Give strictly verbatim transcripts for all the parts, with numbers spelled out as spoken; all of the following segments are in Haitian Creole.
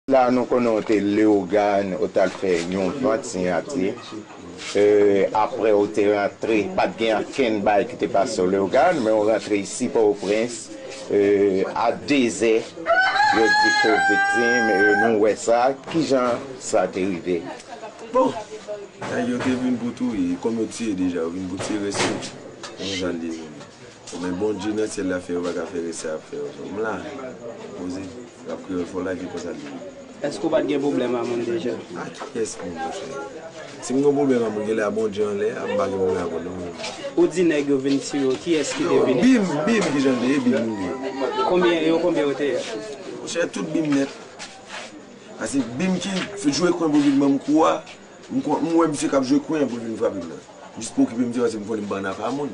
La nou konnen w te Leyogàn, ou t al fè yon vant siyati. E, apre ou te rantre, pa t gen okenn bagay ki te pase w Leyogàn, men ou rantre isi Pòtoprens, e, a dezè, yo di ke w viktim, e, nou wè sa. Kijan sa te rive? Bon, nèg yo te vin pou touye, kòm yo tiye deja, yo vin pou tiye rès yo. Konsa l ye menm. Men Bondye nan syèl la fè yo pa ka fè rès sa y ap fè yo. M la, poze, rap kreyòl fò lage konsa l ye. Èske w pa t gen pwoblèm a moun deja? A kiyès moun, monchè? Si m gen pwoblèm a moun, genlè a Bondye anlè a, m pa gen pwoblèm a moun non. Ou di nèg yo vin tiye w, kiyès ki te vini? Bim, Bim, kijan l te ye, Bim, wi. Konbyen, yo konbyen yo te ye? Monchè, tout Bim nèt. Paske Bim ki jwe kwen pou vin ban m kou a, m kon- m wè misye k ap jwe kwen an pou l vin frape m nan. Jis pou okipe misye paske m konnen m pa nan afa moun.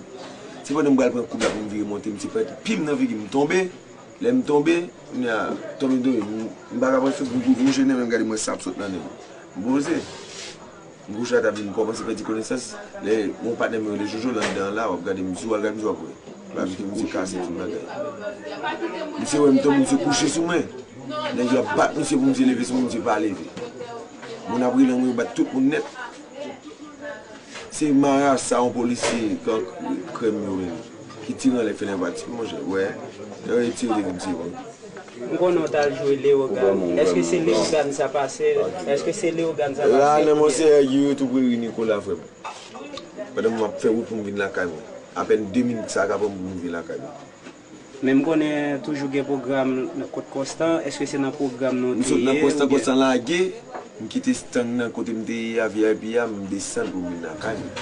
Se pandan m pral pran koub la pou m vire monte, misye pèt pim nan figi m, m tonbe. Lè m tonbe, kounye a, tonbe m tonbe, m m pa ka pran souf, m kou- mouche nen men m gade mwen sa ap sot nan nen m. M poze. M kouche atè, m kòmanse pèdi konesans. Lè yon patnè m rele Jojo, l anndan an la, w ap gade m, si w al gade misye w ap wè. L ap di ke misye kase tout bagay. Misye wè m tonbe, misye kouche sou mwen. Nèg yo ap bat misye pou misye leve sou mwen, misye pa leve. Moun ap rele anmwe, yo bat tout moun nèt. Se marasa yon polisye k- krèm yo menm, ki tire anlè fenèt pati, monchè, wè. Yo retire de misye bon. M konnen w t al jwe Leyogàn. Èske se Leyogàn sa pase? Èske se Leyogàn sa pase? La, nan Monseyè Guy, yo tou preri Nikola, frè m. Pandan m ap fè wout pou m vin lakay mwen. Apèn de minit sa ka pran m pou m vin lakay mwen. Men m konnen toujou gen pwogram nan kot Konstan. Èske se nan pwogram nan w te ye? M sot nan Konstan, Konstan lage. M kite stand nan kote m te ye a, V I P a, m desann pou m vin lakay mwen.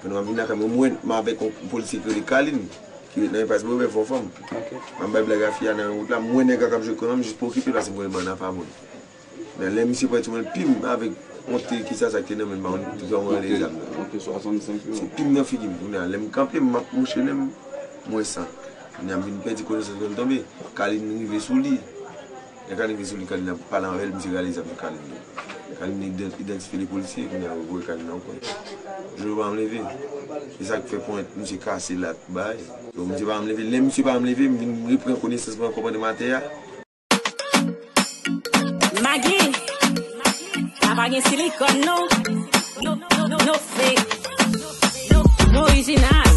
Pandan m ap vin lakay mwen, m wè m avèk yon polisye ki rele Kalin, ki ret nan Enpas Bobè, fò fanm. M ap bay blag a fi a nan wout la, m wè nèg la k ap jwe kwen an, m jis pa okipe l paske m konnen m pa nan afa moun. Men lè misye pran sou mwen, pim avèk yon te, kisa sa k te nan men l, m pa konn, tout sa mwen rele zam nan. Se pim nan figi m. Kounye a, lè m kanpe, m ap mouche nen m, m wè san. Kounye a, m vin pèdi konesans, m tonbe. Kalin rive sou li. Lè Kalin rive sou li, Kalin ap pale avè l, misye rale zam Kalin nan. Kalin idan- idantifye li polisye, kounye a, yo voye Kalin nan kwen. Jojo pa janm leve. Se sa k fè ponyèt misye kase la, bay. Donk, misye pa janm leve. Lè misye pa janm leve, m vin repran konesans mwen ankò pandan m atè a. Magi, sa pa gen silikòn non. No, no, no, no fake. No, no orijinal.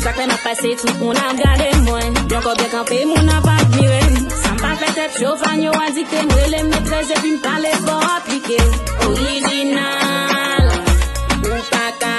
Chak lè m ap pase, tout moun ap gade mwen. Yon kòb byen kanpe, moun ap admire m. Sa m pa fè tèt cho, fan yo adikte m, rele m metrès epi m pale fò aplike. Orijinal. Ou pa ka